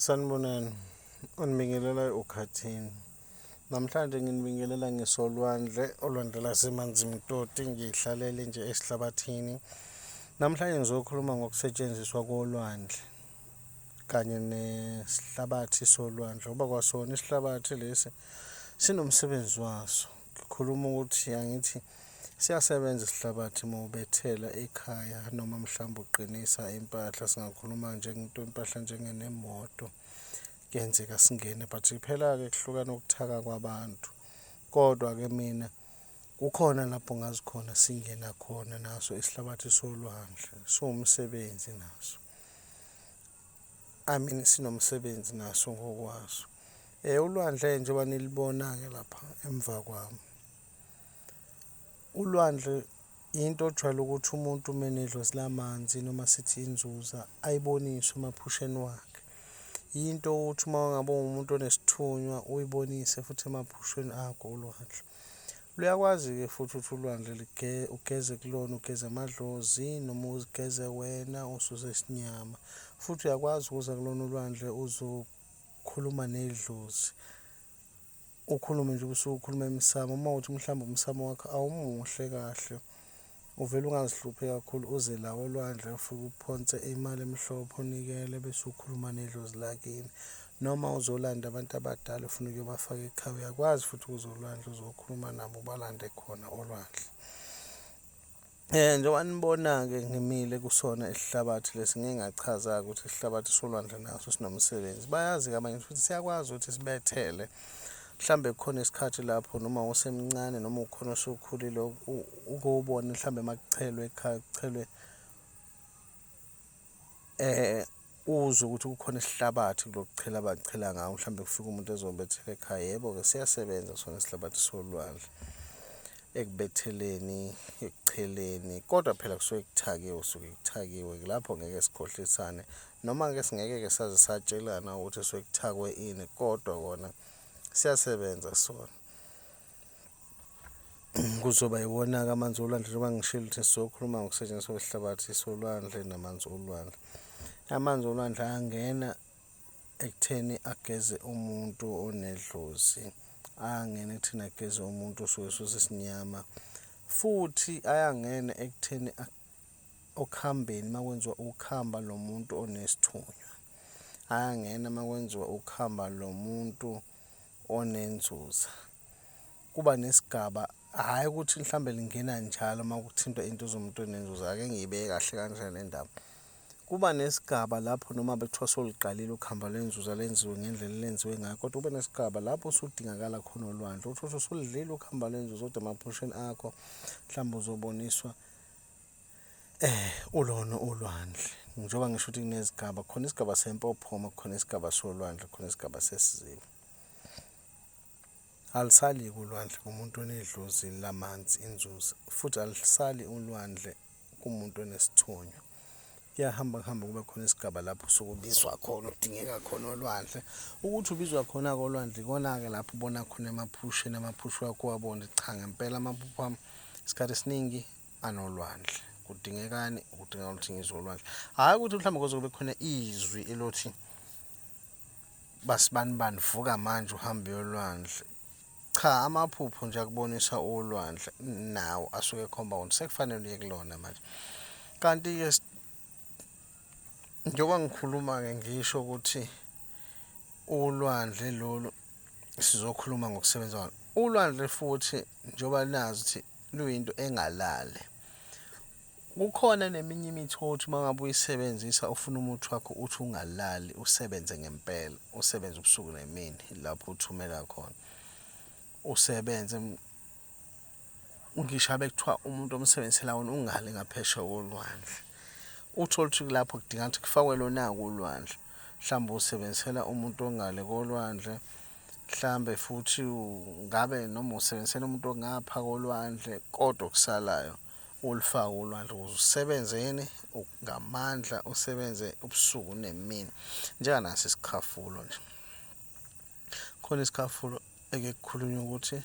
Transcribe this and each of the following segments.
Sanibonani, unibingelela uKhathini. Namhlanje nginibingelela ngisolwandle, olwandle laseManzimtoti, ngiy'hlalele nje esihlabathini. Namhlanje ngizokhuluma ngokusetshenziswa kolwandle kanye nesihlabathi solwandle ngoba kwasona isihlabathi lesi sinomsebenzi waso. Ngikhuluma ukuthi angithi siyasebenza isihlabathi uma ubethela ekhaya noma mhlawumbe uqinisa impahla, singakhuluma njengento impahla njengenemoto kuyenzeka singene but phela-ke kuhlukana ukuthaka kwabantu. Kodwa-ke mina kukhona lapho ngazi khona singena khona naso isihlabathi solwandle, siwumsebenzi naso. I mean sinomsebenzi naso ngokwaso. Ulwandle njengoba nilibona-ke lapha emva kwami. Ulwandle into ojwayele ukuthi umuntu uma enedlozi lamanzi noma sithi inzuza ayiboniswe emaphusheni wakhe. Yinto ukuthi uma ngabe uwumuntu onesithunywa uyibonise futhi emaphusheni akho ulwandle. Luyakwazi-ke futhi ukuthi ulwandle ugeze kulona, ugeze amadlozi noma uzigeze wena ususe isinyama. Futhi uyakwazi ukuza kulona ulwandle uzokhuluma nedlozi. Ukhulume nje usuke ukhuluma emsamo, uma kuwukuthi mhlawumbe umsamo wakho awumuhle kahle, uvele ungazihluphi kakhulu uze la olwandle ufike uphonse imali emhlophe unikele bese ukhuluma nedlozi lakini. Noma uzolanda abantu abadala ufuna ukuyobafaka ekhaya, uyakwazi futhi ukuza olwandle uzokhuluma nabo ubalande khona olwandle. Njengoba nibona-ke ngimile kusona isihlabathi lesi ngike ngachaza-ke ukuthi isihlabathi solwandle naso sinomsebenzi. Bayazi-ke abanye futhi siyakwazi ukuthi sibethele. Mhlawumbe kukhona isikhathi lapho noma usemncane noma ukhona osukhulile uke ubone mhlawumbe uma kuchelwe ekhaya kuchelwe uzwe ukuthi kukhona isihlabathi kulokhu kuchela abachela ngawo mhlawumbe kufike umuntu ezobethela ekhaya. Yebo-ke siyasebenza sona isihlabathi solwandle ekubetheleni, ekucheleni kodwa phela kusuke kuthakiwe, kusuke kuthakiwe lapho ngeke sikhohlisane noma-ke singeke-ke saze satshelana ukuthi kusuke kuthakwe ini kodwa kona siyasebenza sona. Kuzoba iwona-ke amanzi olwandle njengoba ngishilo ukuthi sizokhuluma ngokusetshenziswa kwesihlabathi solwandle namanzi olwandle. Amanzi olwandle angena ekutheni ageze umuntu onedlozi, ayangena ekutheni ageze umuntu osuke esusa isinyama, futhi ayangena ekutheni okuhambeni uma kwenziwa ukhamba lomuntu onesithunywa, ayangena uma kwenziwa ukhamba lomuntu onenzuza. Kuba nesigaba, hhayi ukuthi mhlawumbe lingena njalo uma kuthintwa into zomuntu onenzuza, ake ngiyibeke kahle kanjena le ndaba. Kuba nesigaba lapho noma bekuthiwa soluqalile ukuhamba lwenzuza lenziwe ngendlela elenziwe ngayo, kodwa kube nesigaba lapho usudingakala khona olwandle. Uthole ukuthi usuludlile ukuhamba lwenzuza kodwa emaphusheni akho mhlawumbe uzoboniswa ulona ulwandle. Njengoba ngisho ukuthi kunezigaba, khona isigaba sempophoma, khona isigaba solwandle, khona isigaba sesiziba. Alisali-ke ulwandle kumuntu onedlozi lamanzi, inzuza, futhi alisali ulwandle kumuntu onesithunywa. Kuyahamba kuhambe kube khona isigaba lapho usuke ubizwa khona, udingeka khona olwandle. Ukuthi ubizwa khona-ke olwandle ikona-ke lapho ubona khona emaphusheni, amaphusho akho uwabone ukuthi cha ngempela amaphupho ami isikhathi esiningi anolwandle. Kudingekani? Kudingeka ukuthi ngizwe olwandle. Hhayi ukuthi mhlawumbe kuze kube khona izwi elothi basibanibani vuka manje uhambe uyolwandle. Cha, amaphupho nje akubonisa ulwandle nawo asuke ekhomba ukuthi sekufanele uye kulona manje. Kanti-ke njengoba ngikhuluma-ke ngisho ukuthi ulwandle lolu sizokhuluma ngokusebenza kwalo. Ulwandle futhi njengoba nazi ukuthi luyinto engalali. Kukhona neminye imithi othi uma ngabe uyisebenzisa ufuna umuthi wakho uthi ungalali usebenze ngempela, usebenze ubusuku nemini lapho uthumela khona. Usebenze ngisho abe kuthiwa umuntu omsebenzisela wona ungale ngaphesheya kolwandle. Uthole ukuthi lapho kudingeka ukuthi kufakwe lona-ke ulwandle. Mhlawumbe usebenzisela umuntu ongale kolwandle, mhlambe futhi ngabe noma usebenzisela umuntu ongapha kolwandle kodwa okusalayo ulifake ulwandle ukuze usebenze yini ngamandla usebenze ubusuku nemini njenganasi isikhafulo nje. Khona isikhafulo eke kukhulunywa ukuthi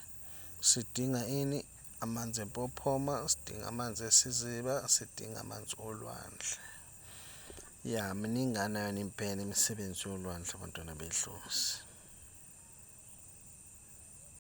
sidinga ini amanzi empophoma, sidinga amanzi esiziba, sidinga amanzi olwandle. Ya, miningana yona impela imisebenzi yolwandle, bantwana bedlozi.